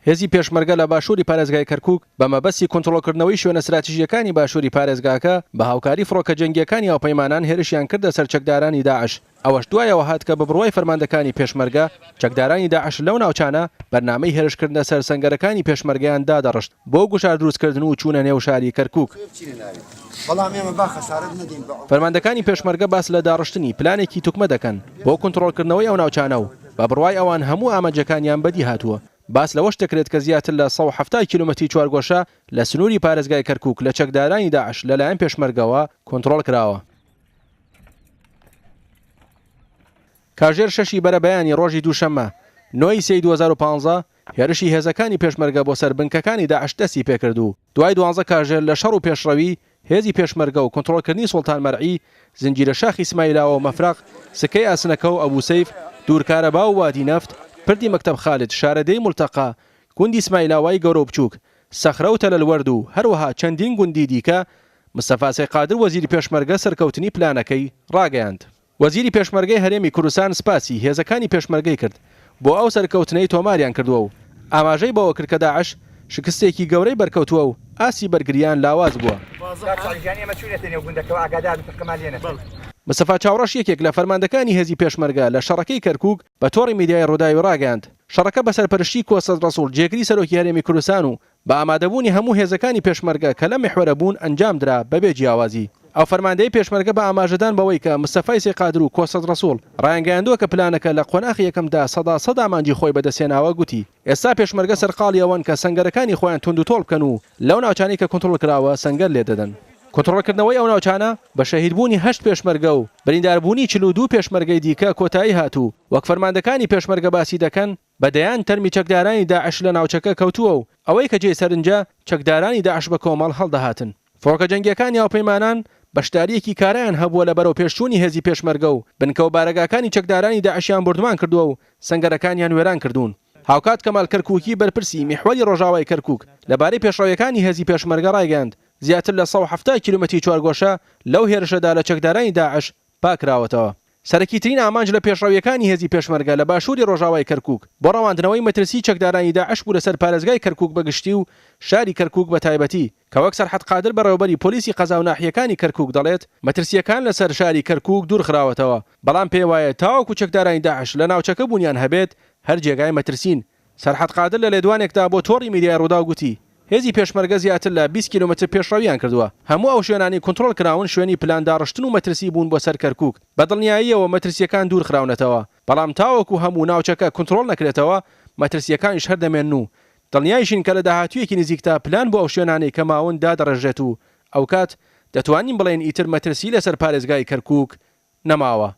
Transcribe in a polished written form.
هێزی پێشمەرگە لە باشووری پارێزگای کەرکووک بە مەبەستی کۆنترۆڵکردنەوەی شوێنە ستراتیژییەکانی باشووری پارێزگاکە بە هاوکاری فڕۆکە جەنگییەکانی هاوپەیمانان هێرشیان کردە سەر چەکدارانی داعش، ئەوەش دوای ئەوە هات کە بە بڕوای فەرماندەکانی پێشمەرگە، چەکدارانی داعش لەو ناوچانە بەرنامەی هێرشکردنە سەر سەنگەرەکانی پێشمەرگەیان دادەڕشت بۆ گوشار دروستکردن و چوونە نێو شاری کەرکووک. فەرماندەکانی پێشمەرگە باس لە داڕشتنی پلانێکی توکمە دەکەن بۆ کونتڕۆڵکردنەوەی ئەو ناوچانە و بە بڕوای ئەوان هەموو ئامانجەکانیان بەدی هاتووە. باس لەوەش دەکرێت کە زیاتر لە 170 کیلۆمەتری چوارگۆشە لە سنووری پارێزگای کەرکووک لە چەکدارانی داعش لەلایەن پێشمەرگەوە کۆنتڕۆڵ کراوە. کاژێر شەشی بەرەبەیانی ڕۆژی دووشەممە نۆ ی سێی 2015 هێرشی هێزەکانی پێشمەرگە بۆ سەر بنکەکانی داعش دەستی پێکرد و دوای دوانزە کاژێر لە شەڕ و پێشڕەوی هێزی پێشمەرگە و کۆنترۆڵکردنی سوڵتان مەرعی، زنجیرە شاخی سمایلاوە و مەفرەق، سکەی ئاسنەکە و ئەبو سەیف، دوور کارەبا و وادی نەفت، پردی مەکتەب خالد، شارەدێی مولتەقا، گوندی سمایلاوای گەورە و بچووک، سەخرە و تەلەلوەرد و هەروەها چەندین گوندی دیکە، مستەفا سەی قادر وەزیری پێشمەرگە سەرکەوتنی پلانەکەی ڕاگەیاند. وەزیری پێشمەرگەی هەرێمی کوردستان سپاسی هێزەکانی پێشمەرگەی کرد بۆ ئەو سەرکەوتنەی تۆماریان کردووە و ئاماژەی بەوە کرد کە داعش شکستێکی گەورەی بەرکەوتووە و ئاستی بەرگرییان لاواز بووە. مستەفا چاوڕەش یەکێک لە فەرماندەکانی هێزی پێشمەرگە لە شەڕەکەی کەرکوک بە تۆڕی میدیایی ڕووداوی ڕاگەیاند، شەڕەکە بە سەرپەرشتی کۆسرەت ڕەسوڵ جێگری سەرۆکی هەرێمی کوردستان و بە ئامادەبوونی هەموو هێزەکانی پێشمەرگە کە لەم میحوەرە بوون ئەنجامدرا بەبێ جیاوازی. ئەو فەرماندەی پێشمەرگە بە ئاماژەدان بەوەی کە مستەفای سەی قادر و کۆسرەت ڕەسوڵ ڕایانگەیاندووە کە پلانەکە لە قۆناخی یەکەمدا سەدا سەد ئامانجی خۆی بەدەستهێناوە گوتی ئێستا پێشمەرگە سەرقاڵی ئەوەن کە سەنگەرەکانی خۆیان توندوتۆڵ بکەن و لەو ناوچانەی کە کونتڕۆڵ کراوە سەنگەر لێدەدەن. کونتڕۆڵکردنەوەی ئەو ناوچانە بە شەهیدبوونی هەشت پێشمەرگە و برینداربوونی 42 پێشمەرگەی دیکە کۆتایی هات و وەک فەرماندەکانی پێشمەرگە باسی دەکەن بە دەیان تەرمی چەکدارانی داعش لە ناوچەکە کەوتووە و ئەوەی کە جێی سەرنجە چەکدارانی داعش بە کۆمەڵ هەڵدەهاتن. فڕۆکە جەنگییەکانی هاوپەیمانان بەشدارییەکی کارایان هەبووە لە بەرەوپێشچوونی هێزی پێشمەرگە و بنکە و بارەگاکانی چەکدارانی داعشیان بۆردومان کردووە و سەنگەرەکانیان وێران کردوون. هاوکات کەمال کەرکووکی بەرپرسی میحوەری ڕۆژاوای کەرکووک لەبارەی پێشڕەوییەکانی هێزی پێشمەرگە ڕایگەیاند، زیاتر لە 170 کیلۆمەتری چوارگۆشە لەو هێرشەدا لە چەکدارانی داعش پاککراوەتەوە. سەرەکیترین ئامانج لە پێشڕەوییەکانی هێزی پێشمەرگە لە باشووری ڕۆژاوای کەرکووک بۆ ڕەواندنەوەی مەترسیی چەکدارانی داعش بوو لەسەر پارێزگای کەرکووک بە گشتی و شاری کەرکووک بە تایبەتی کە وەک سەرحەد قادر بەڕێوەبەری پۆلیسی قەزا و ناحیەکانی کەرکووک دەڵێت مەترسییەکان لەسەر شاری کەرکووک دوورخراوەتەوە بەڵام پێیوایە تاوەکو چەکدارانی داعش لە ناوچەکە بوونیان هەبێت هەر جێگای مەترسین سەرحەد قادر لە لێدوانێکدا بۆ تۆڕی میدیای ڕووداو گوتی، هێزی پێشمەرگە زیاتر لە 20 کیلۆمەتر پێشڕەوییان کردووە، هەموو ئەو شوێنانەی کونتڕۆڵ کراون شوێنی پلان داڕشتن و مەترسی بوون بۆ سەر کەرکووک، بە دڵنیاییەوە مەترسییەکان دوور خراونەتەوە، بەڵام تاوەکو هەموو ناوچەکە کونتڕۆڵ نەکرێتەوە مەترسییەکانیش هەر دەمێنن و دڵنیایشین کە لە داهاتوویەکی نزیکدا پلان بۆ ئەو شوێنانەی کە ماون دادەڕێژرێت و ئەوکات دەتوانین بڵێین ئیتر مەترسی لەسەر پارێزگای کەرکووک نەماوە.